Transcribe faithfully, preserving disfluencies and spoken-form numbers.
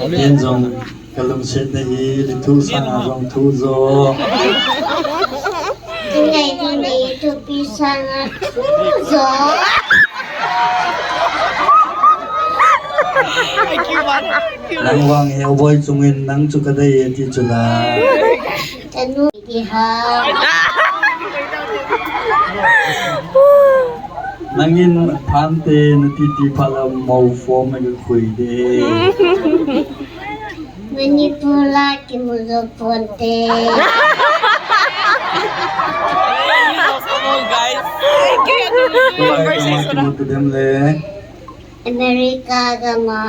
Ken jong kalungset na hi, lithu sanga jong thu jo. Kangai ding na hi thupi sanga thu jo. Nang vang Hellboy chungin nang chu kadei e ti chu la. Kanu ti ha. Nangin phante nati ti phala mo form e khui de. Manipur la kimu jo ponte. Guys. Koi koi ma kimu tu dem le. America gama.